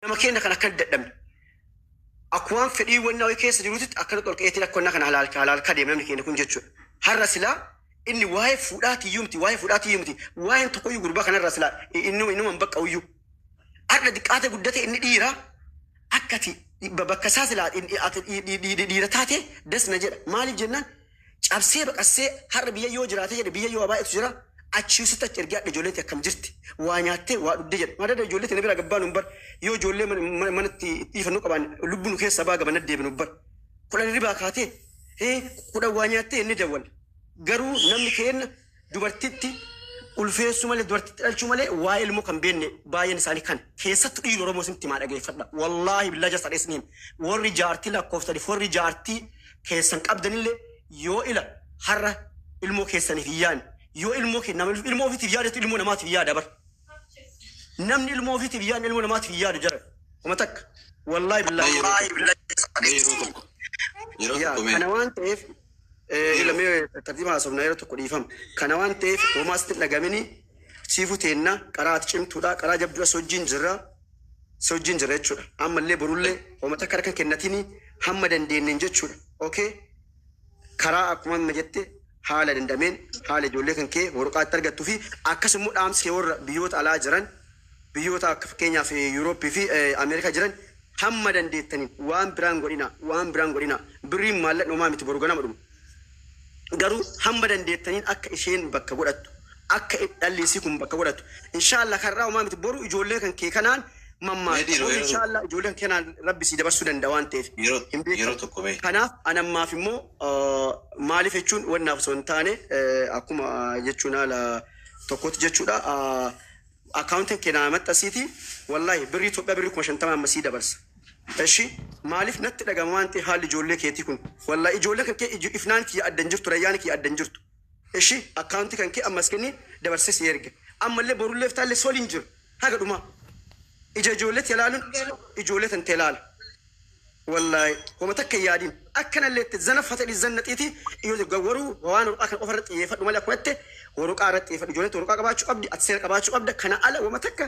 Nama keenya kan akka dadhabne. Akkumaan fedhii wannaa wayii keessa jirutti akkana ol ka'eetiin akka wannaa kana halaalka halaalka deema namni keenya kun jechuudha. Har'a silaa inni waa'ee fuudhaati iyyuu miti, waa'ee fuudhaati iyyuu miti, waa'een tokkoyyuu gurbaa kanarraa silaa inni innuma hin bakka iyyuu. Har'a xiqqaate guddate inni dhiira akkati bakka isaa silaa ati dhiira taate das na jedha. Maaliif jennaan, cabsee baqassee har'a biyya yoo jiraate jedhe, biyya yoo baay'eetu jira, achii sitti achi ergee, hadha ijoolleetti akkam jirti, waa nyaattee waa dhugdee jedha. Madada ijoolleetti na bira gabbaa nu bar, yoo ijoollee manatti dhiifannoo qabaan lubbu nu keessa baa gaban deebinu bar. 10 ribaa kaatee 10 waa nyaattee inni dawwal. Garuu namni keenya dubartitti ulfeessuu malee, dubartitti dhalchuu malee, waa'ee ilmoo kan beenne baay'een isaanii kan keessattuu dhiirri Oromoo simti maa dhageeffadha. Wallaahi billaa jasa dheesniin warri jaartii lakkoofsaniif, warri jaartii keessan qabdanillee, yoo ila har'a ilmoo keessaniif hin yaadne, yoo ilmoo kee nama ilmoo ofiitiif yaadatu ilmoo namaatiif yaada bar. Namni ilmoo ofiitiif yaadne ilmoo namaatiif yaadu jara. Kuma takka. Wallaahi billaahi. Yeroo tokko. Yeroo Yaa tokko mee. Kana waan ta'eef ilamee tartiiba haasofnaa yeroo tokko dhiifama. Kana waan ta'eef homaas itti dhagamini siifu teenna qaraa ati cimtuudha, qaraa jabduudha, si wajjin jirra, si wajjin jirra jechuudha. Ammallee borullee homa takka harka kennatini hamma dandeenyeen jechuudha. Okay? Karaa akkuma amma jette haala dandameen haala ijoollee kan kee waraqaatti argattuu fi akkasuma dhaamsi kee warra biyyoota alaa jiran, biyyoota akka fakkeenyaaf Yuurooppii fi Ameerikaa jiran, hamma dandeettaniin waan biraan godhina, waan biraan godhina. Birriin maallaqni homaa miti, boru ganama dhumu. Garuu hamma dandeettaniin akka isheen bakka godhattu, akka dhalli isii kun bakka godhattu, inshaallah karraa homaa miti, boru ijoollee kan kee kanaan mammaakta. Mee dhiiroo boru yeroo tokko. Inshaallah ijoollee kan kanaan rabbi sii dabarsuu danda'a waan ta'eef Yeroo hin yeroo beekamu. tokko mee. Kanaaf anammaaf immoo maaliif jechuun wannaaf osoo hin taane, akkuma jechuun haala tokkotti jechuudha. Akkaawuntiin kee naa maxxansiiti, wallaahi birrii Itoophiyaa birrii 50,000 amma sii dabarsa. Eshi, maaliif natti dhagama waan ta'eef haalli ijoollee keetii kun, wallaahi ijoollee kan kee ifnaan kiyya adda hin jirtu, rayyaan kiyya adda hin jirtu. Eshi, akkaawuntii kan kee ammas kenni dabarsee si erga. Ammallee borullee iftaallee soliin jiru haga dhumaa. Ija ijoolleetti ilaaluun ijoollee tan ta'e ilaala. Wallaahi homa takka hin yaadin. Akkanallee itti zana fatadhi zannaxiiti yoo waruu waan warqaa kan qofa irratti xiyyeeffadhu malee, akkuma jette waraqaa irratti xiyyeeffadhu. Ijoolleen waraqaa qabaachuu qabdi, ati seera qabaachuu qabda. Kana ala wama takka,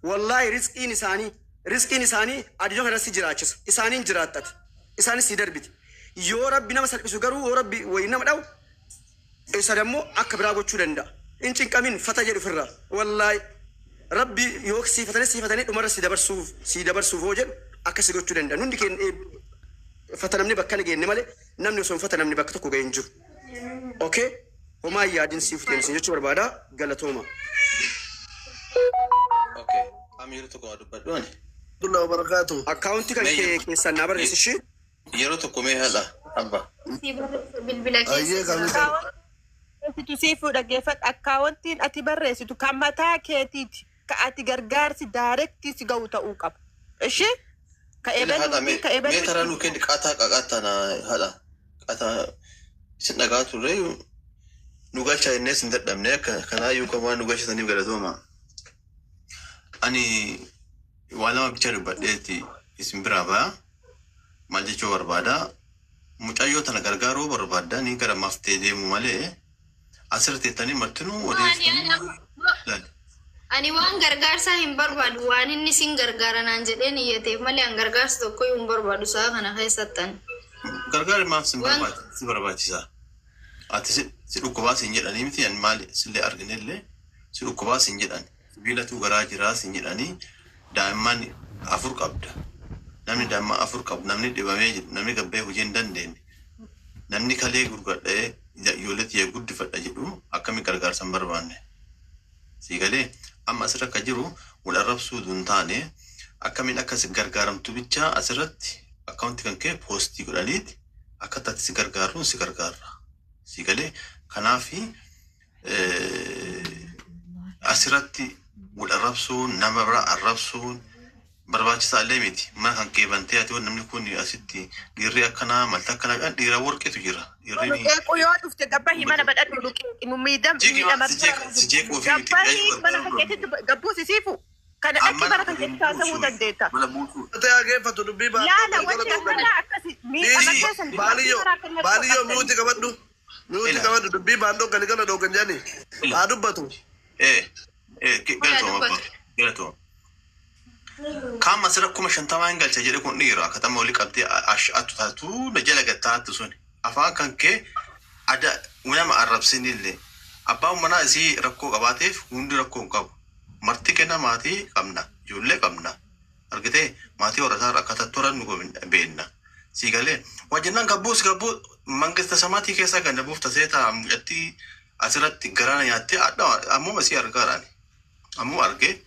wallaahi rizqiin isaanii addunyaa kanarratti jiraachisa. Isaaniin jiraattati. Isaanis si darbiti. Yoo rabbi nama salphisu garuu, yoo rabbi wayi nama dhawu, isa dammoo akka biraa gochuu danda'a. Hin cinqamin, fata jedhu ofirraa. Wallaahi rabbi yoo siifatanii siifatanii dhumarra si dabarsuuf yoo jedhu akkasi gochuu danda'a. Nundi keenya fatanamni bakka ni geenne malee namni osoo hin fatanamni bakka tokko ga'e hin jiru. Okay? Homaa hin yaadin, siif deemsin jechuu barbaada. Galatooma. Okay. Amma yeroo tokko waa dubbadhu ani. Warahmatullahi wabarakatuh. Akkaawuntii kan Mee kee keessan naa barreessi ishee. Yeroo tokko mee haadha abba. Si barreessa bilbila keessa Ayyee jira. kamisa. Barreessitu siifuu dhaggeeffadhu. Akkaawwantiin ati barreessitu kan mataa keetiiti. Ka ati gargaarsi direct si ga'u ta'uu qaba. Ishee ka Ila haadha ebaluuti mee ka mee ebaluuti. taraa nuu kenni, qaataa qaqaataa na haadha qaataa isin dhagaa turre, nu galchaa jennee isin dadhabne, akka kanaayyuu kan waan nu galchataniif galatooma. Ani waa lama bicha dubbadheeti isin biraa ba'a. Maal jechuu barbaada? Mucayyoo tana gargaaruu barbaadda ni gara maftee deemu malee asirra teettanii martinuu Ani odeessitanii. Laali. Ani waan gargaarsaa hin barbaadu, waan inni sin gargaara naan jedheen iyyateef malee an gargaarsa tokkoyyuu hin barbaadu sa'a kana keessattan. Gargaarri maaf sin Waan si barbaachisa? Ati si dhukkubaa sin jedhanii miti, ani maali sillee arginellee si dhukkubaa sin jedhan. Sibiilatu garaa jiraa sin jedhanii, daa'imman afur qabda. Namni daa'imman afur qabu, namni dhibamee jiru, namni gabbee hojii hin dandeenye, namni kalee gurgadhee ijoollee tiyya guddifadha jedhu akkami gargaarsa hin barbaanne? Sii galee? Amma asirra akka jiru wal arrabsuu utuu hin taane, akkamiin akka si gargaaramtu bicha asirratti akkaawunti kan kee post godhaniiti akka taati si gargaaruun si gargaarra. Sii galee? Kanaafi asirratti wal arrabsuun, nama bira arrabsuun barbaachisaa illee miti. Mana kan kee bantee ati namni kun asitti dhiirri akkanaa malta akkanaa, dhiira warqeetu jira. Dhiirri Nu qeequu yoo dhufte gabbahi mana badhadhu, nu qeeqi, nu miidham Jeeqi miidhama. si jeeqa si jeequu fi miti. Gabbahi mana kan keetitti gabbuu sisiifu. Kana dhaqi mana kan keetitti haasa'uu dandeetta. Mana buusuu. Ta'e hageeffatu dubbii Yaala baatoo wanti galgala dhoogani. akkanaa akkasi miidhama Dhiisi keessan baaliyyoo baaliyyoo mute qabadhu. Mute Ila. qabadhu, dubbii baandoo galgala dhoogan jedhani. Haa dubbatu. Galatooma abbaa. Galatooma. Kaan masira 50,000 hin galcha jedhe kun dhiira katama olii qabdee attu taatu na jala gattaattu sun afaan kan kee ada nama arrabsinillee abbaan manaa isii rakkoo qabaateef hundi rakkoo hin qabu. Marti kenna maatii qabna ijoollee qabna argitee maatii horataa rakkata toran nu beenna. Sii galee wajjinaan gabbuus gabbuu mangista samaatii keessaa kan buufta seetaa mucattii asirratti garaana nyaattee adda ammuma sii argaadhaan ammuma argee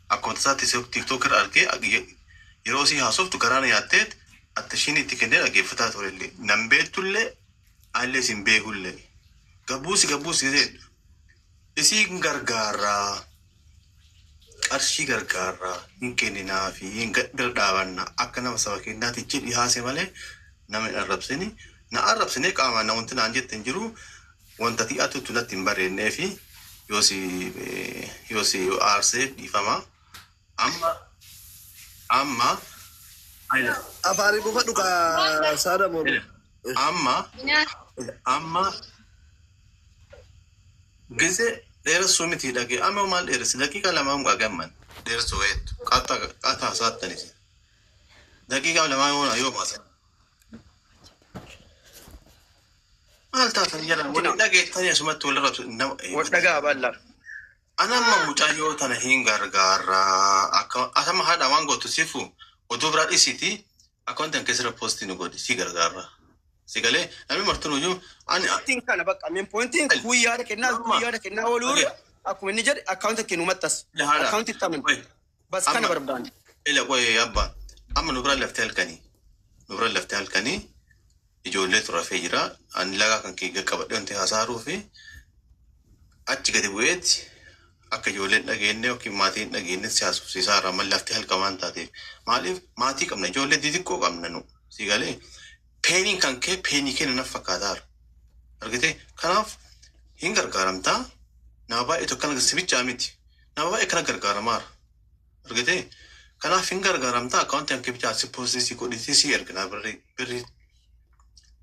akkuma tasaatti TikTok irra argee yeroo sii haasoftu garaana nyaattee atta ishiin itti kennee dhaggeeffataa turellee nan beektullee allee sin beekullee gabbuusi gabbuusi jedhu isiin gargaaraa qarshii gargaaraa hin kenninaa fi hin bira dhaabanna akka nama saba kennaatti jedhi haase malee nama hin arrabsini na arrabsine qaamaan na wanti naan jette hin jiru wanta xi'aatutu natti hin bareennee fi yoo si aarseef dhiifama amma amma Afaanii buufadhu kaa saada moolu. amma amma ጊዜ dheeressuu miti dhagee amma maal dheeressi daqiiqa lama muka gamman dheeressuu wayeettu qaata saattanis daqiiqa lama yoona yoo maasa maal taatan jedhan waliin dhageettanii asumatti wal rabsu nama Wal dhagaa bal'aa. Anamma mucayyoo tana hin gargaaraa akka asama haadha waan gootu sifu oduu biraa dhisiiti akka wanti keessirra poostii nu godhi si gargaara si galee namni martuu iyyuu ani Pointiin kana bakka min pointiin kun yaada kennaa kun yaada kennaa ooluurra akkuma inni jedhe akkaawunti kennu maxxas. Haadha. Akkaawunti itti amanu. Bas kana barbaanne. Ila qoy abba amma nu bira laftee halkanii nu bira laftee halkanii ijoollee rafee jira ani lagaa kan kee qaqqabadhe wanti hasaaruu fi achi gadi bu'eetti akka ijoolleen dhageenye yookiin maatiin dhageenye si haasofsiisaa irraa malee laftee halkan waan taateef maaliif maatii qabna ijoollee xixiqqoo qabna nu si galee peeniin kan kee peenii kenna naf fakkaataara argite kanaaf hin gargaaramtaa nama baay'eetu akkana sibichaa miti nama baay'ee kana gargaaramaara argite kanaaf hin gargaaramtaa akka wanti hanke bichaa si poostii si godhiti si erginaa birrii birrii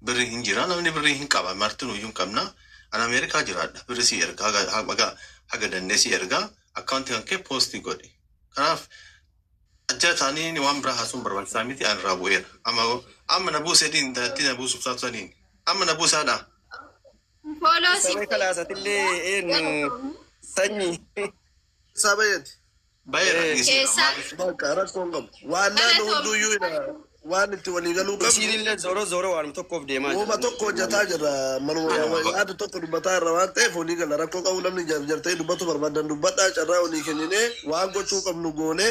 birrii hin jira namni birrii hin qaba martin iyyuu hin qabna ani Ameerikaa jiraadha birrii si erga haga haga haga dandee si ergaa akkaawunti kan kee poostii godhi kanaaf ajjala ta'anii waan biraa haasuun barbaachisaa miti ani irraa bu'eera amma amma na buusee diin na buusuuf taatu saniin amma na buusaadha. Follow si Saree kalaasatillee eenyu sanyii. Sabayeeti. Baay'ee Keessaa Bakka rakkoo hin qabu. Waan naannoo hunduyyuu waan itti walii galuu qabnu. Isiinillee zooroo zooroo waanuma tokkoof deemaa Uuma jira. tokko hojjetaa jirra. Manuma yaada tokko dubbataa irra waan ta'eef walii gala rakkoo qabu namni jarjartee dubbatu barbaadan dubbadhaa carraa walii kenninee waan gochuu qabnu goonee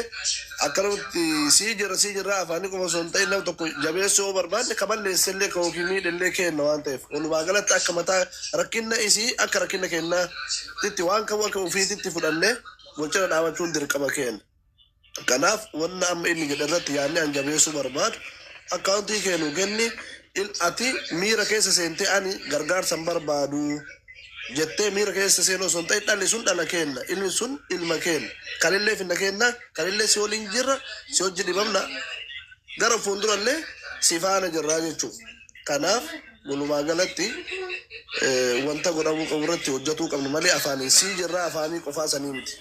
akkanumatti sii jira sii jirra afaanii qofa osoo hin ta'in nama tokko jabeessuu yoo barbaanne kaballeessellee ka yookiin miidhellee kenna waan ta'eef walumaa galatti akka mataa rakkinna isii akka rakkina kennaatti waan qabu akka ofiititti fudhannee wal cina dhaabachuun dirqama kenna. Kanaaf wanna amma inni jedhe irratti yaadni an jabeessuu barbaadu akkaawuntii keenu kenni ati miira keessa seentee ani gargaarsa hin barbaadu jettee miira keessa seenuu osoo hin ta'in dhalli sun dhala kenna ilmi sun ilma kenna kanillee finna kenna kanillee si waliin jirra si hojii dhibamna gara fuuldurallee si faana jirraa jechuudha. Kanaaf walumaa galatti wanta godhamuu qabu irratti hojjetuu qabnu malee afaaniin sii jirraa afaanii qofaa sanii miti.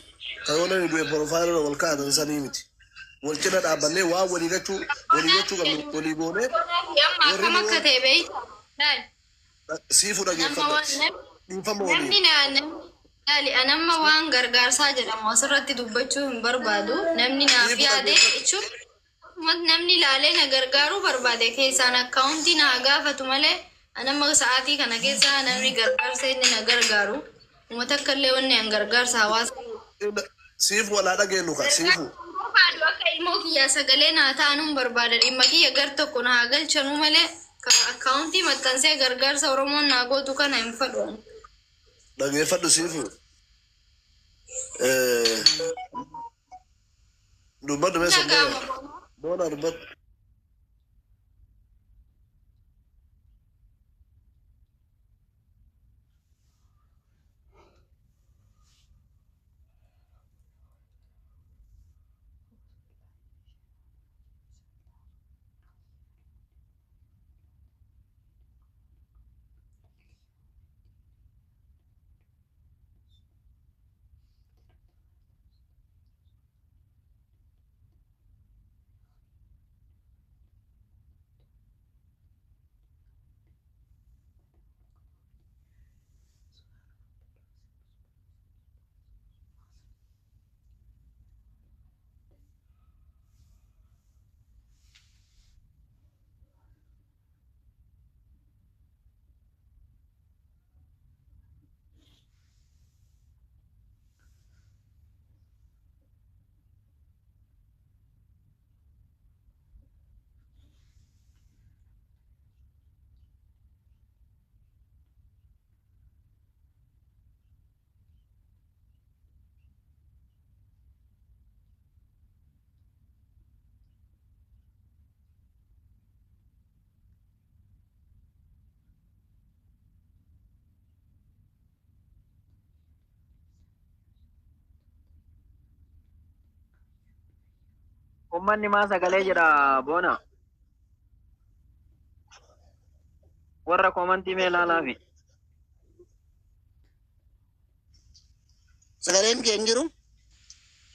Kan namni du'e profaayilii wal kaa'atan sanii miti. Wal cina dhaabbannee waan walii gachuu qabnu walii goonee amma akkam akka ta'e beektaa? Laal, siifuu nama dhaggeeffadha. waan Dhiifama namni waliin. laali anamma waan gargaarsaa jedhamu asirratti dubbachuu hin barbaadu. Namni naaf Siifuu yaade dhaggeeffadha. jechuun namni laalee na gargaaruu barbaade keessaan akkaawuntii na gaafatu malee anamma sa'aatii kana keessa namni gargaarsa inni na gargaaru. Uummata akka illee wanni an gargaarsa hawaasa. Siifuu walaa dhageenyu kan siifuu. Barbaadu akka ilmoo kiyyaa sagalee naa ta'anuun barbaada dhimma kiyya gar tokko naa galchanuu malee akkaawuntii maxxansee gargaarsa Oromoon naa gootu kana hin fedhu. Dhaggeeffadhu siifuu. Dubbadhu mee sobbee. Dhaga'ama. Boona dubbadhu. Uummanni maa sagalee jedha boona. Warra koomantii mee ilaalaafi. Sagaleen kee hin jiru?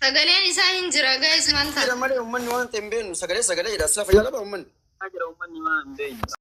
Sagaleen isaa hin jira guys, maal Jira ta'a? malee uummanni waan ta'e hin beeknu, sagalee sagalee jedha. Sila fayyaa qaba uummanni. Jira uummanni maa hin beeknu.